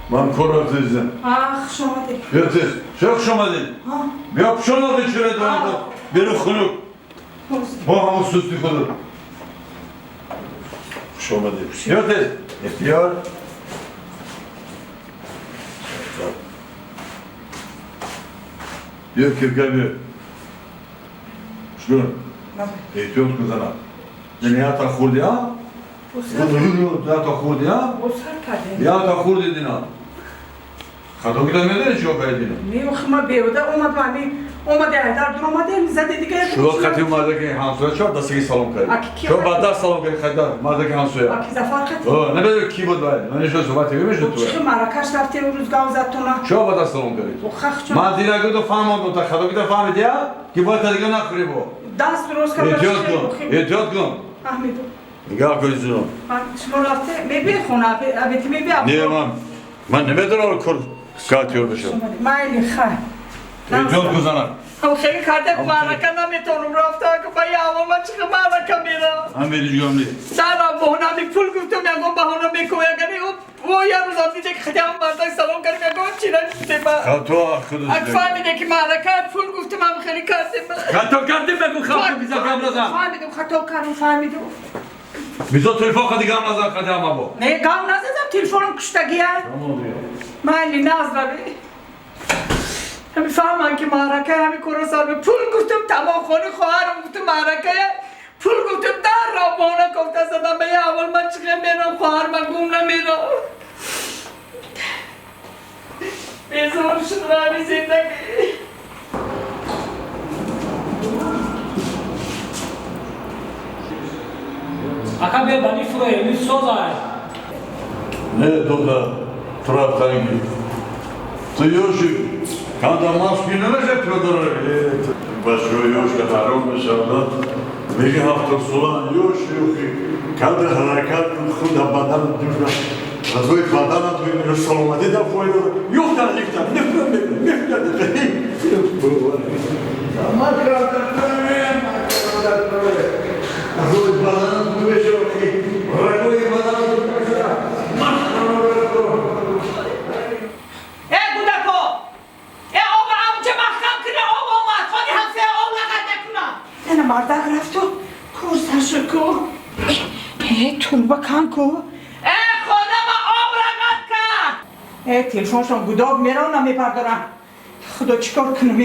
من کار رفتم. آه خوش آمدی. چرا خوش آمدی؟ بیا پیش آمدی چرا دارم برو خنک. با همون سستی خودت. خوش آمدی. بیا تیز. اختیار. بیا کرکر بیا. شکر. احتیاط کن زنم. یعنی حتی خوردی ها؟ یا تا خوردی ها؟ یا تا خوردی دینا. خطا که میدونی چیکار کردی دینا؟ نه آخه ما بیوده اومد معنی اومده در دور اومده زده دیگه. شما قطعی اومده که همسایه چهار دستگی سلام کرد. چهار بعد دست سلام کرد خدا مرد که همسایه. اکی زفر قطعی. آه نمیدونم کی بود باید. من نشون صحبت میشه تو. چه مراکش رفته اون روز گاو زد تو نه. چهار بعد دست سلام کرد. من دینا گفتم فهمم تا خدا که فهمیدی ها که باید دیگه نخوری با. دست درست کرد. احتیاط کن. احتیاط کن. فهمیدم. نگاه کن زنم. شما رفته میبی خونه ابی میبی. نه من نمیدونم کار کاتیور بشه. مایلی خیر. احتیاط کن زنم. هم خیلی کرده معرکه نمیتونم رفته که با یه اول من چه معرکه میرم. هم میری جام نی. سلام بهونه می پول گفتم یکم بهونه میکنم یعنی او یه روز هم دیده که خیلی هم مردک سلام کردم یکم چی نشده با. خطا خودت. اگه فهمیده که معرکه پول گفتم هم خیلی کردیم. خطا کردیم بگو خطا بیزا کم نزن. فهمیدم خطا کردم فهمیدم. بیزا تلفن خدی گام نزن خدی هم با. نه گام نزدم تلفنم کشتگیه. مالی نازنم. همی فهمم که معرکه همی کروسان پول گفتم تمام خونه خواهرم گفتم معرکه پول گفتم در را بانه گفته زدم به یه اول من چقدر میرم خواهر من گم نمیرم بیزار شدم همی زندگی. اکا بیا بانی فروی می سوزای. نه دودا taraftan تو یوشی کاندا ماسکی نمیشه پروداره. بچه یوش که حرام میشه میگه هفت سالان یوش یوشی کاندا حرکت خود بدن دور غذای بدن تو میره سلامتی در فایده یوش در لیفتر نفرم نفرم ما کاندا غذای بدن تو میشه غذای بدن تو میشه مردک رفت و کور سر کو تربه کن کو خدا ما آب رقت کرد. تلفنشون گداگ میرم نمیپردارم. خدا چیکار کنم؟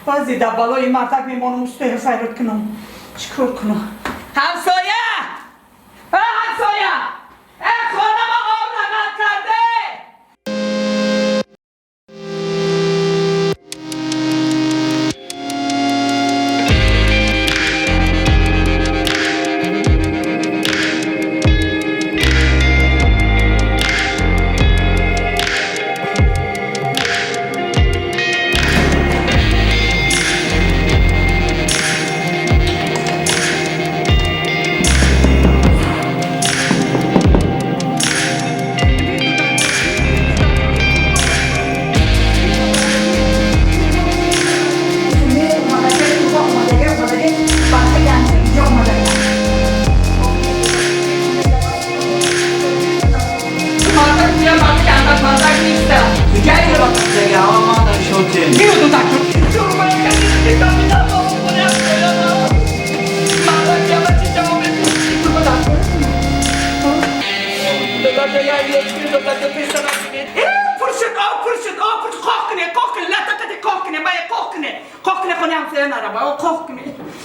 بعضی در بالای مردک میمانم مستحیل فیراد کنم. چیکار کنم؟ همسایه! همسایه! خدا ما آب رقت کرده.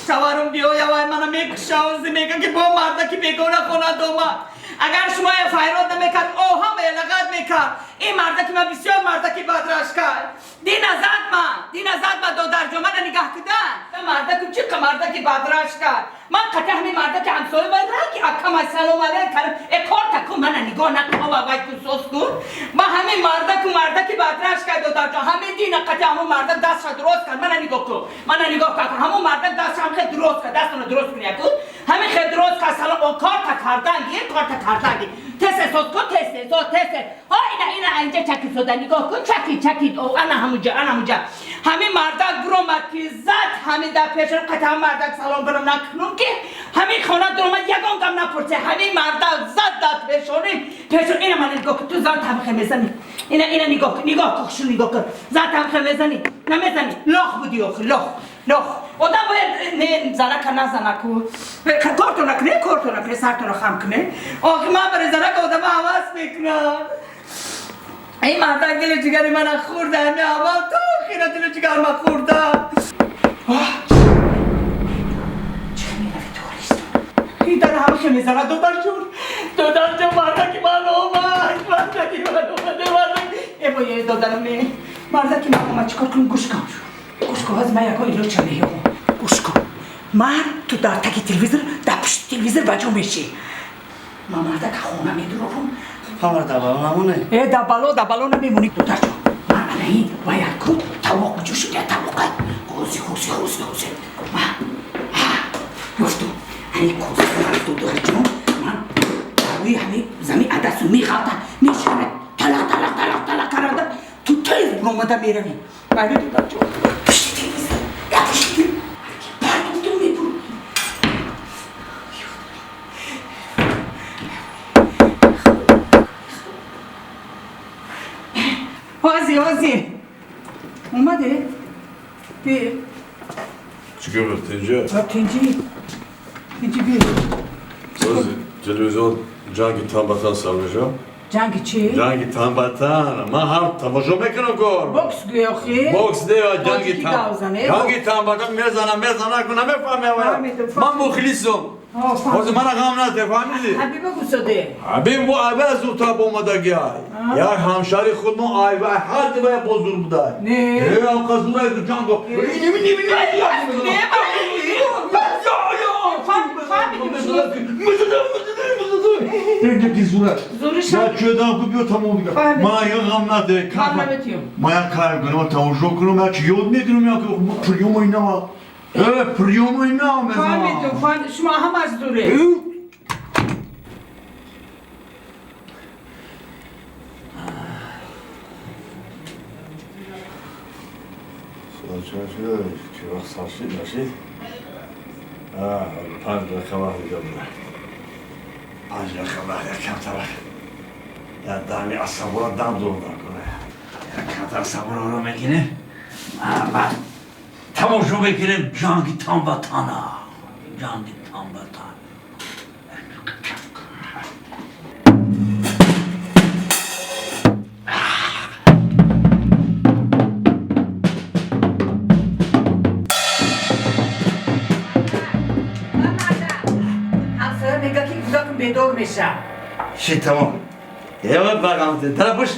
شوارم بیا یا وای منو میکشه و میگه که با مردا که بیگانه خونه دوما اگر شما فیراد نمیکرد او هم لغت میکرد. این مردا که من بسیار مردا که بدرش کرد دین زد من دین زد من دو در جمعه نگاه کردن مردا که چه مردا که بدرش کرد من قطعا همین مردا که همسایه باید را که اکم سلام علیک کردم ای کار تکو من نگاه نکن و وای کن سوس کن من همین مردا که مردا که بدرش کرد دو در جمعه همین دین قطعا همون مردا دستش درست کرد من نگاه کن من نگاه کن همون مردا دستش هم خیلی درست کرد دستونو درست کنی کن همین خیلی درست کرد سلام او карданги, корта карданги. Тесе соз кун, тесе, соз, тесе. Ҳо, ина, ина, инҷа чакид сода, нигоҳ кун, чакид, чакид. О, ана ҳамуҷа, ана ҳамуҷа. Ҳамин мардак буромад ки зад, ҳамин дар пешон қата мардак салом барам накунум ки ҳамин хона дуромад ягон гам напурсе. Ҳамин мардак зад дар пешоним. Пешон ина ман нигоҳ кун, ту зан тамхе мезанӣ. Ина, ина нигоҳ кун, нигоҳ кун, хушу нигоҳ кун. Зан тамхе мезанӣ, намезанӣ. Лох буди охи, лох, лох. Одам бояд не занака назанаку. Корту накунӣ, корту накунӣ, сартуро хам кунӣ. Охи ман барои занака одама ҳавас мекунам. Ин мардак дилу ҷигари мана хӯрда, ҳами аввал то охира дилу ҷигар ма хӯрда. Чӣ мерави туристон? Ин дар ҳамихе мезанад, додарҷон. Додарҷон, мардаки ман омад, мардаки ман омад, мардак. Э бо, додарам, не. Мардаки ман омад, чикор кунем? Гӯш кун. Гӯш кун, ҳозир ман ягон илоҷа меёбам. Гӯш кун. Ман ту дар таги телевизор, дар пушти телевизор ба ҷо мешӣ. Ман мардака хона медурорам. Ҳамар дабало намоне. Э, дабало, дабало намемонӣ, додарҷон. Ман ана ин ваяд ку тавоқ куҷо шуд, я тавоқа. Ҳози, ҳози, ҳози, ҳози. Ман ҳа, ёфтум. Ҳамин коса додарҷон, ман дар рӯи ҳамин замин адасу меғалта, мешиканад, талақ, талақ, талақ, талақ карда, ту тез буромада меравӣ. Майли, додарҷон. Пушти телевизор, я пушти телевизор. Бардум мебурӣ. Ҳози, ҳози. Омаде? Би. Чӣ гуфт инҷа? Тинҷи. Тинҷи би. Ҳози телевизион ҷанги танбатан сар мешавад. Ҷанги чӣ? Ҷанги танбатан. Ман ҳар тамошо мекунам кор. Бокс гӯё охи? Бокс не, ҷанги Тоҷикӣ тан. гавзане? Ҷанги танбатан мезанам, мезанам, ку намефаҳмам. Фаҳмидам, Ман мухлисам. Фаҳмидам. Ҳозир мана ғам нате, фаҳмидӣ? Ҳабиба гусоде. Ҳабиб бо айба зудтар омадагиай. Як ҳамшари худ мо айба ҳар дибая бозур будай. Не. Э, алқа зурай ку ҷанго. Не, Я чӯдан ку биё тамом дига. Фаҳмидам. Ман я ғам нате. Ғам наметиём. Ман як кайф кунам, тамошо кунам, як чӣ ёд мегирам, як приёмои нава. Э, приёмои нава мезанам. Фаҳмидам, фаҳмидам. Шумо ҳамаш зуре. Чӣ вақт сар шид, нашид? 5 дақиқа вақт дига буда. 5 дақиқа вақт, як камтар. Як дами асабора дам зор накунад. Як камтар асабора мекунем. Баъд тамошо мекунем ҷанги танбатана. Ҷанги танбатан. Ҳамсоя мега ки кӯдакам бедор меша. Ши тамом. Ева бағам тарапуш.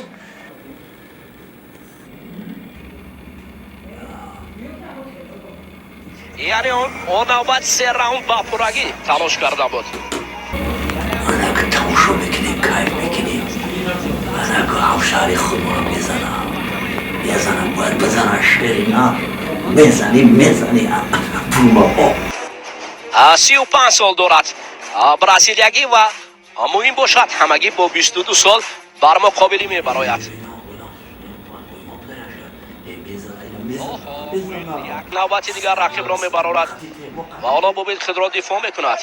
Яъне он навбат се раунд ба пуррагӣ талош карда буд. Анака тамошо мекунем, кайф мекунем. Анака ҳамшаҳри худмонро мезанам. Мезанам, бояд бизанам шери на. Мезанӣ, мезанӣ. Пулмаҳо. 35 сол дорад бразилиягӣ ва муҳим бошад, ҳамагӣ бо 22 сол бар муқобилӣ мебарояд. Як навбати дигар рақибро мебарорад ва ҳоло бубид худро дифоъ мекунад.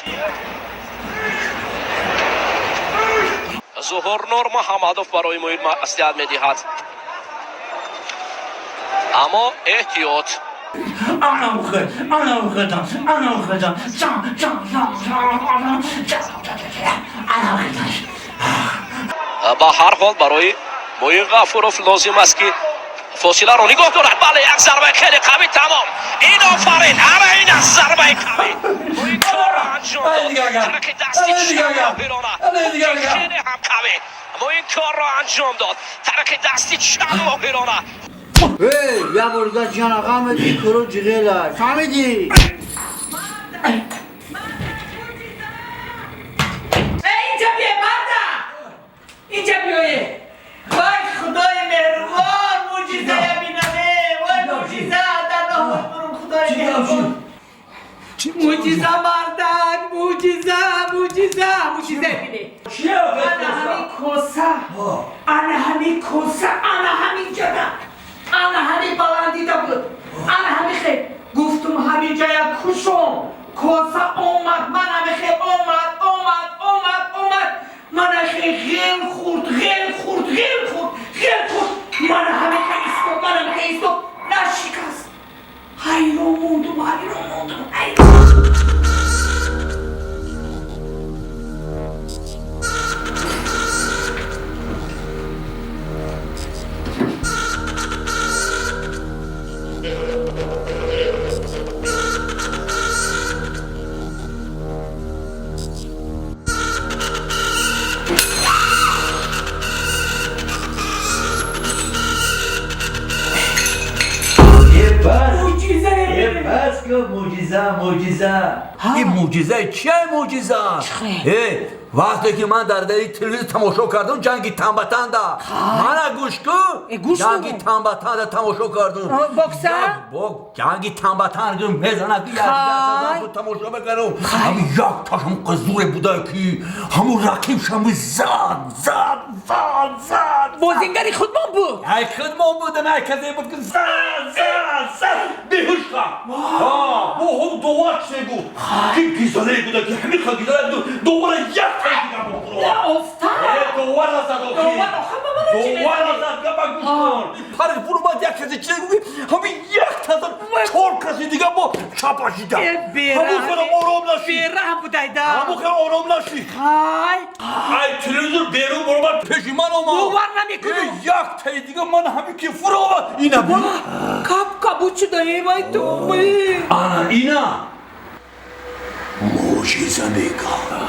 Зуҳурнур Муҳаммадов барои Муин маслиҳат медиҳад, аммо эҳтиёт. Ана ана ухедам, ана ухедам. Чан, чан, чан, чан, чан, чан, ана ухедам. Ба ҳар ҳол барои Муин Ғафуров лозим аст ки фосиларо нигоҳ дорад. Бале, як зарбаи хеле қавӣ, тамом. Ин офарин, ана ин аст зарбаи қавӣ. Муин корро анҷом дод. Тариқи дасти чап моҳирона, хеле ҳам қавӣ. Муин корро анҷом дод, тариқи дасти чап моҳирона. Эй, я борда ҷана ғамеди, куро ҷиғела. Фаҳмидӣ? Э, инҷа бия, марда! Инҷа биёе. Вай, худои меҳрубон, мӯъҷизая бинаме. Вай, мӯъҷиза, дар наҳот бурум, худои меҳрубон. Мӯъҷиза, мардак, мӯъҷиза. Муъҷиза, муъҷиза, муъҷиза бинед. Чия? Ана ҳамин коса, ана ҳамин коса, ана ҳамин ҷада, ана ҳамин баландида буд, ана ҳамин хел. Гуфтум ҳамин ҷая кушом, коса омад, ман ҳамин хел омад, омад, омад, омад, мана хел ғел хӯрд, ғел хӯрд, ғел хӯрд, ғел хӯрд, мана ҳамин хел истод, мана ҳамин хел истод, нашикаст. Ҳайрон мондум, ҳайрон мондум, ҳайрон. Е Муъҷиза. бас ку муъҷиза, муъҷиза. Ин муъҷиза чия муъҷиза? Э, вақте ки ман дар дари телевизор тамошо кардам ҷанги танбатанда, мана гӯш кун, Э, гӯш ҷанги кун. танбатанда тамошо кардам. Бокса? Ҷанги танбатан мезанад, Хай. тамошо мекардам. Ҳами як ташам қизуре буда ки ҳамун рақибшам зад, зад, зад, зад. Бозингари худмон буд. Ай худмон буда, най касе буд ки зад, зад, зад, беҳуш кард. Бо ҳам довар чизе гуфт ки гизале буда ки ҳамин ха гизале буд, довара як таи дигар бохӯро. Офтоб. Э, довара зад охи. Довар охи ба мана чӣ Довара мезанӣ? зад, гапа гӯш кун. Пари фурӯмад, як касе чизе гуфт, ҳамин як тазад, чор каси дигар бо чапашида. Э, Ҳамун хела ором нашид. Бераҳм будайда. Ҳамун хела ором нашид. Хай. Ай телевизор берун баромад, пеши ман омад. Бовар намекунам. Э, як таи дигар ман ҳамин ки фуромад, ина буд. Кап кабуд шуда, э, вай тобе. Ана ина муъҷиза мекард.